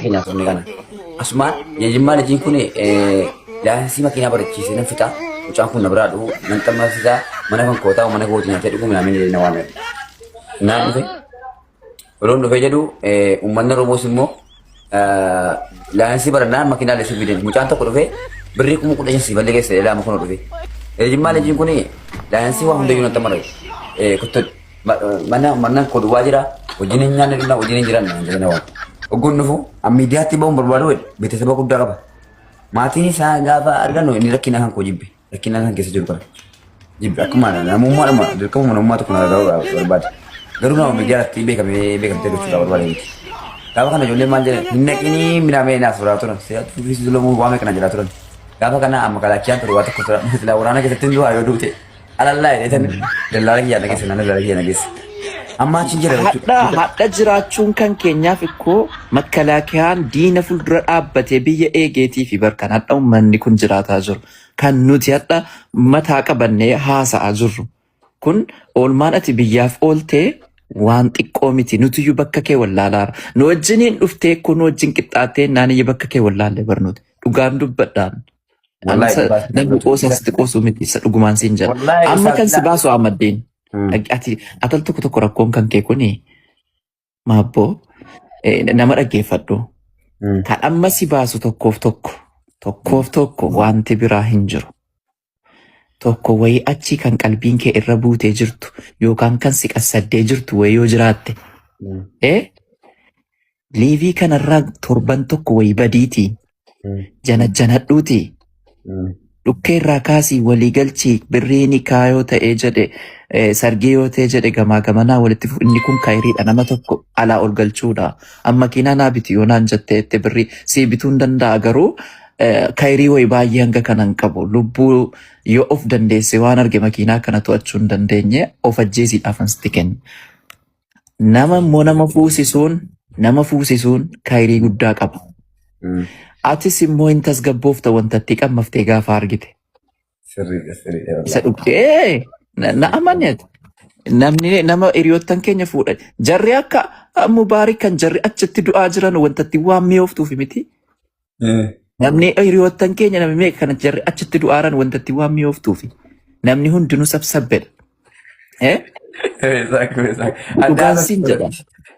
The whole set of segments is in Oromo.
keenya haasofne kana. Asumaan Jimmaa lijiin kun laayinsii makiinaa barachiisee nan fixa. Mucaan kun na biraa dhufu nan xammarsiisa mana kan koo taa'u mana kooti nyaatee dhugu minaamin jedhee na waame. Naan dhufe. Yeroon dhufee jedhu uummanni Oromoos immoo laayinsii barannaan makiinaa illee fidan. Mucaan tokko dhufee birrii 15,000 si ballee keessa jedhee lama kun dhufe. Jimmaa lijiin kun laayinsii waa hundayyuu nan xammara. Kottu mana mana koo duwwaa jira hojiin hin nyaanne dhumna hojiin hin jiran naan jedhee na waame. Ogguun dhufu miidiyaatti ba'uun barbaadu beeksisa guddaa qaba. Maatiin isaa gaafa argannu inni rakkina kan koo jibbe. Rakkina kan keessa jiru kana. Jibbe akkuma namummaadhuma dirqama namummaa tokko na gargaaruu barbaade. Garuu nama miidiyaa irratti beekamee beekamtee gochuudhaaf barbaade miti. Gaafa kana ijoolleen maal jedhan hin naqinii minaamee naaf soraa turan. Seeratti fi lamuu waame kana jedhaa turan. Gaafa kana amma kalaachiyaan ture waa tokko tura. Silaa waraana keessatti hin du'aa yoo duute. Alallaa jedhee tan dallaala kiyyaa dhageesse naannoo dallaala kiyyaa dhageesse. Amma achi jira jechuudha. Hadha hadha jiraachuun kan keenyaaf ikkoo makkalaakiyaan diina fuuldura dhaabbatee biyya eegeetii fi barkan hadha uummanni kun jiraataa jiru. Kan nuti hadha mataa qabannee haasa'aa jirru. Kun oolmaan ati biyyaaf ooltee waan xiqqoo miti. Nutiyyuu bakka kee wallaalaara. Nu wajjiniin dhuftee kun wajjin qixxaattee naaniyya bakka kee wallaalle barnuuti. Dhugaan dubbadhaan. Wallahi Ansa dhugaa si namni dubbatu. qoosa sitti qoosu miti isa dhugumaan siin jedha. Wallahi Amma isaa kan si silaa. baasu Ahmaddiin. Ati atal tokko tokko rakkoon kan kee kuni maabboo nama dhaggeeffadhu. Kan amma si baasu tokkoof tokko tokkoof tokko wanti biraa hin jiru. Tokko wayii achi kan qalbiin kee irra buutee jirtu yookaan kan si qassaddee jirtu wayii yoo jiraatte. Liivii kanarraa torban tokko wayii badiitii jana janadhuutii dhukkee irraa kaasii walii galchii birrii nikaa yoo ta'ee jedhe sargii yoo ta'e jedhe gamaa gamanaa walitti inni kun kayiriidha nama tokko alaa ol galchuudha. Amma makiinaa naa biti yoo naan jettee jette birrii sii bituu hin danda'a garuu kayirii wayii baay'ee hanga kana hin qabu. Lubbuu yoo of dandeesse waan arge makiinaa kana to'achuu hin dandeenye of ajjeesiidhaaf sitti kenna. Nama immoo nama fuusisuun kayirii guddaa qaba. Atis immoo hin tasgabboofta wantatti qammaftee gaafa argite. Sirriidha sirriidha Isa wallahi. dhugdee na amaneet. Namni nama hiriyoottan keenya fuudhan. Jarri akka Mubaarik kan jarri achitti du'aa jiran wantatti waan mi'ooftuuf miti. Namni hiriyoottan keenya namni meeqa kan jarri achitti du'aaran wantatti waan mi'ooftuufi. Namni hundinuu sabsabbedha. Eh? Exactly, exactly. Dhugaan siin jedha.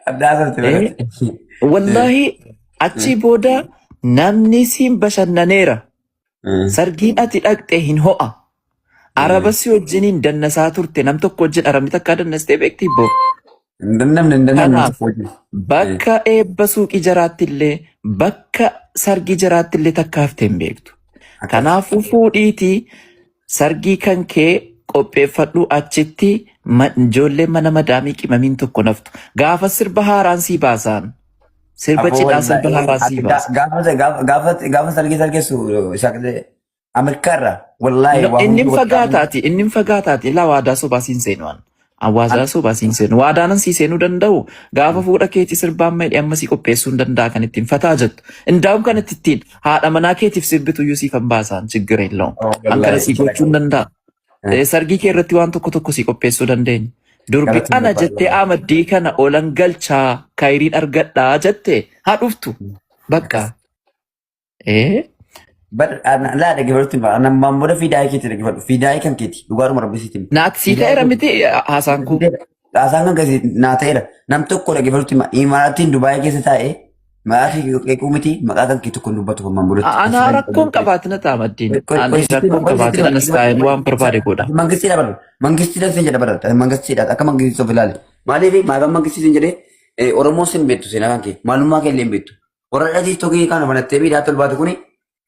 Addaa asirratti Eh? barate. Wallaahi achii booda namni siin bashannaneera. Sargiin ati dhaqxe hin ho'a. Araba si wajjiniin dannasaa turte nam tokko wajjin arabni takkaa dannastee beekti boo. Hin dandamne hin dandamne Kanaaf tokko wajjin. bakka eebba suuqii jaraatti illee bakka sargii jaraatti illee takka haftee hin beektu. Akkas. Kanaafuu fuudhiitii sargii kan kee qopheeffadhu achitti ijoolleen mana madaamii qimamiin tokko naftu. Gaafa sirba haaraan sii baasaan. Sirba Aboo cidhaa sirba wallahi haaraan ati sii baasa. gaafa gaafa gaafa sargii sargeessu isa Ameerikaarra wallahi No, waa inni hundi wal fagaataati, inni fagaataati. Ilaa waadaa sobaa siin seenu an. An waadaa sobaa siin seenu. Waadaanan sii seenuu danda'u. Gaafa fuudha keetii sirbaan maidhe amma sii qopheessuu hin danda'a kan ittiin fataa jettu. Indaa'um kan itti ittiin haadha manaa keetiif sirbitu iyyuu siif hin baasaan chiggir የለውም. Oh, An kana wallahi sii gochuu hin danda'a. Sargii kee irratti waan tokko tokko sii qopheessuu dandeenya. Durbi Galatoomii ana jettee baay'ee. amaddii kana olan galchaa kayiriin argadhaa jette haa dhuftu. Bakka. Akkas. Eh? Bar laa dhaggeeffadhu ammaan booda fiidaa'ii keetti dhaggeeffadhu. Fiidaa'ii kan keeti dhugaadhuma rabbi sitti hima. Naat sii Fiidaa'ii ta'eera keeti. miti haasaan kun. Haasaan kan keeti naa ta'eera. Nam tokko dhaggeeffadhu hima. Imaaraatiin Dubaayii keessa taa'ee maqaa kee qeequu miti maqaa kan kee tokko hin dubbatu kan maamulatti. Anaa rakkoon qabaatina ta'a maddiin. Ani rakkoon qabaatina anas taa'een waan barbaade godha. Mangistiidha bara. Mangistiidha sin jedha bara. Mangistiidha akka mangistii of ilaali. Maaliif maafan mangistii sin jedhee Oromoon sin beektu seenaa kan kee maalummaa kee illee hin beektu. Warra dhatii tokkii kana banattee miidhaa tolbaatu kuni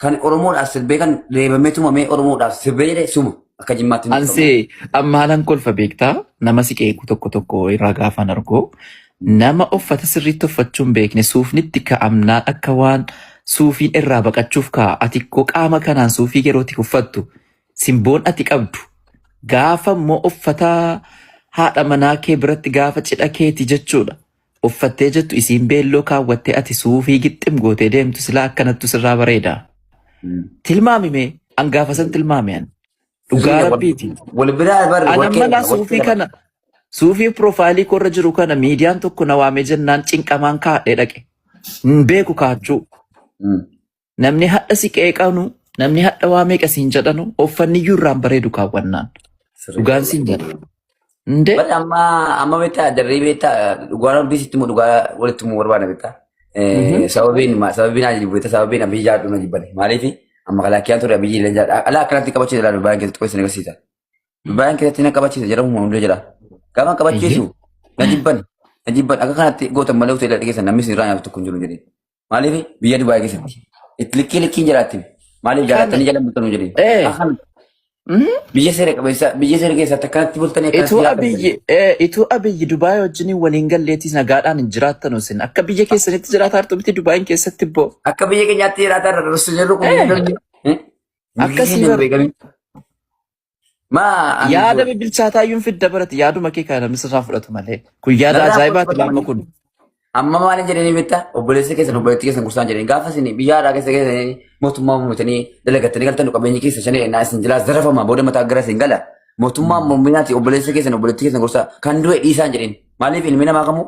kan Oromoodhaaf sirbee kan reebamee tumamee Oromoodhaaf sirbee jedhee suma akka jimmaatti nutti Ansee amma haalaan kolfa beektaa nama si qeequ tokko tokko irraa gaafan argu nama uffata sirriitti uffachuu hin beekne suufnitti ka'amnaan akka waan suufiin irraa baqachuuf ka'a ati koo qaama kanaan suufii yerootti uffattu simboon ati qabdu gaafa immoo uffata haadha manaa kee biratti gaafa cidha keeti jechuudha. Uffattee jettu isiin beelloo kaawwattee ati suufii gixxim gootee deemtu silaa akkanattu sirraa bareeda. Tilmaami mee an gaafa san tilmaame an. Dhugaa rabbiiti. Wal biraa bar An wal amma laa keessa wal suufii keessa. kana suufii piroofaayilii koorra jiru kana miidiyaan tokko na waamee jennaan cinqamaan kaadhee dhaqe. Hin beeku kaachuu. Namni hadha si qeeqanu, namni hadha waa meeqa siin jedhanu, uffanni iyyuu irraan bareedu kaawwannaan. Dhugaan siin jedha. Indee? Bari amma amma beektaa darrii beektaa dhugaa rabbii sitti immoo dhugaa walitti immoo barbaada beektaa. Sababiin sababiin aji beektaa sababiin abiyyi jaadhu na jibbane maaliif amma kalaakkiyaan ture abiyyi illee jaadha alaa akkanatti qabachiisa ilaalu baay'een keessatti qo'isa agarsiisa. Baay'een keessatti na qabachiisa jedhamu hundee jedha. Gaafa qabachiisu na jibban na jibban akka kanatti gootan malee hoteela dhiyeessan namni isin irraa nyaatu tokko hin jiru jedhee. Maaliif biyya Dubaay keessatti itti likkii likkiin jiraatti. Maaliif jaalattanii jala bultanuu jedhee. Akkan biyya seera qabeessa biyya seera keessatti akkanatti bultanii akkanatti Ituu jiraatan. Abiyyi ituu Abiyyi Dubaay wajjin waliin galleetis nagaadhaan hin jiraattan isin akka biyya keessanitti jiraataa jirtu miti Dubaayin keessatti boo. Akka biyya keenyaatti jiraataa irra dhirsu jirru kun Eh. biyya Akkasii keenya bar. beekanii. Maa ani Yaada bibilchaataa iyyuu fidda barate yaaduma kee kana namni sirraa fudhatu malee. Kun yaada Narraa ajaa'ibaati fudhatu laamma kun. Amma maal jedhanii beektaa obboleessa keessan obboleettii keessan gorsaan jedhanii gaafa isin biyya haadhaa keessa keessanii mootummaa uummatanii dalagattanii galtan qabeenyi keessa shanii ennaa isin jalaa zarafama booda mataa gara isin gala mootummaa morminaati obboleessa keessan obboleettii keessan gorsaa kan du'e dhiisaan jedheen maaliif ilmi namaa kamuu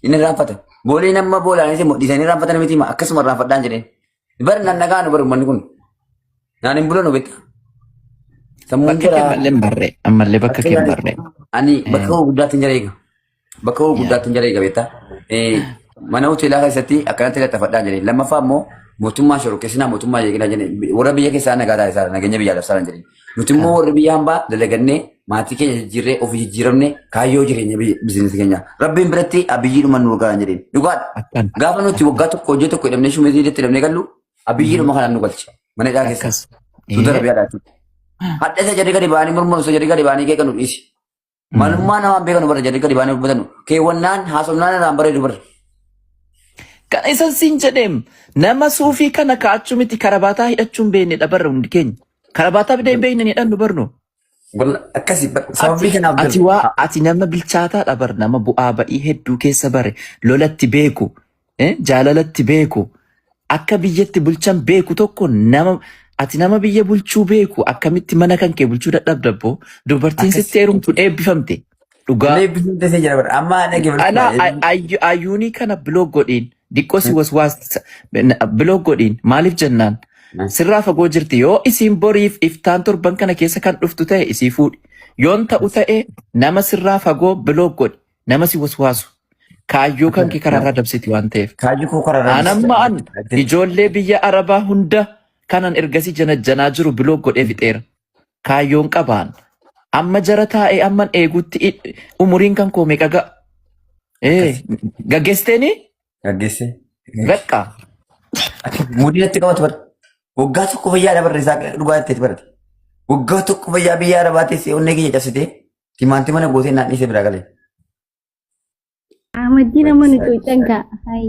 inni irraanfata boolee nama boolaanis immoo dhiisanii irraanfatan miti akkasuma irraanfadhaan jedheen bar nan nagaa nu bar uummanni kun naan hin bulanu beektaa sammuun Bakka kee jira ammallee hin barree. Ammallee bakka kee hin barree. ani bakka guddaatti hin jira eega. Bakka gurguddaatti hin jala beektaa. Mana hoteelaa keessatti akkanatti lattafadhaa jedhee. Lammaffaa immoo mootummaa shororkeessinaa mootummaa jeeqinaa jedhee warra biyya keessaa nagaa taasisaa nageenya biyyaa labsaa jedhee. Nuti immoo warri biyya hambaa dalagannee maatii keenya jijjiirree ofii jijjiiramne kaayyoo jireenya biizinasii keenya. Rabbiin biratti abiyyiidhuma nu gargaara jedheen. Dhugaadha. Akkan. Gaafa nuti waggaa tokko hojii tokko hidhamnee shumeetii itti hidhamnee gallu abiyyiidhuma kanaan nu galche. Mana hidhaa keessa. Akkas. Suuta Arabiyaadhaa jechuudha. Hadha isa jedhee gadi ba'anii mormuun isa jedhee gadi ba'anii qeeqanu dhiisi. Malummaa namaan beekanu bara jedhee gadi baanee dubbatanu. Keewwannaan haasofnaan irraan bareedu bara. Kan isan siin jedheem nama suufii kana kaa'achuu miti karabaataa hidhachuu hin beekne dha barra hundi keenya. Karabaataa bidee hin beekne ni hidhannu barnu. Akkasi sababii kanaaf Ati waa ati nama bilchaataadha bar nama bu'aa ba'ii hedduu keessa bare lolatti beeku jaalalatti beeku akka biyyatti bulchan beeku tokko nama ati nama biyya bulchuu beeku akkamitti mana kan kee bulchuu dadhabda boo dubartiin Akkas. sitti heerumtu eebbifamte dhugaa. Eebbifamte see jira bara. Amma dhaggeeffatu. Alaa ayyuunii kana biloo godhiin diqqoo si waswaas biloo godhiin maaliif jennaan sirraa fagoo jirti yoo isiin boriif iftaan torban kana keessa kan dhuftu ta'e isii fuudhi yoon ta'u ta'e nama sirraa fagoo biloo godhi nama si waswaasu kaayyoo kan kee karaarraa dabsiti waan ta'eef. Kaayyoo koo karaarraa An amma an ijoollee biyya Arabaa hunda kanan ergasii janajjanaa jiru biloo godhee fixeera. Kaayyoon qabaan. Amma jara taa'ee amman eegutti umuriin kan koo meeqa ga'a? Ee, gaggeessiteeni? Gaggeesse. Bakka. Muudii natti qabatu bara. Waggaa tokko fayyaa dabarre isaa dhugaa itti barate. Waggaa tokko fayyaa biyya Arabaa teessee onnee kiyya cabsitee timaantima na gootee naan dhiisee biraa galee. Ahmad nama nu cuucan kaa. Hai.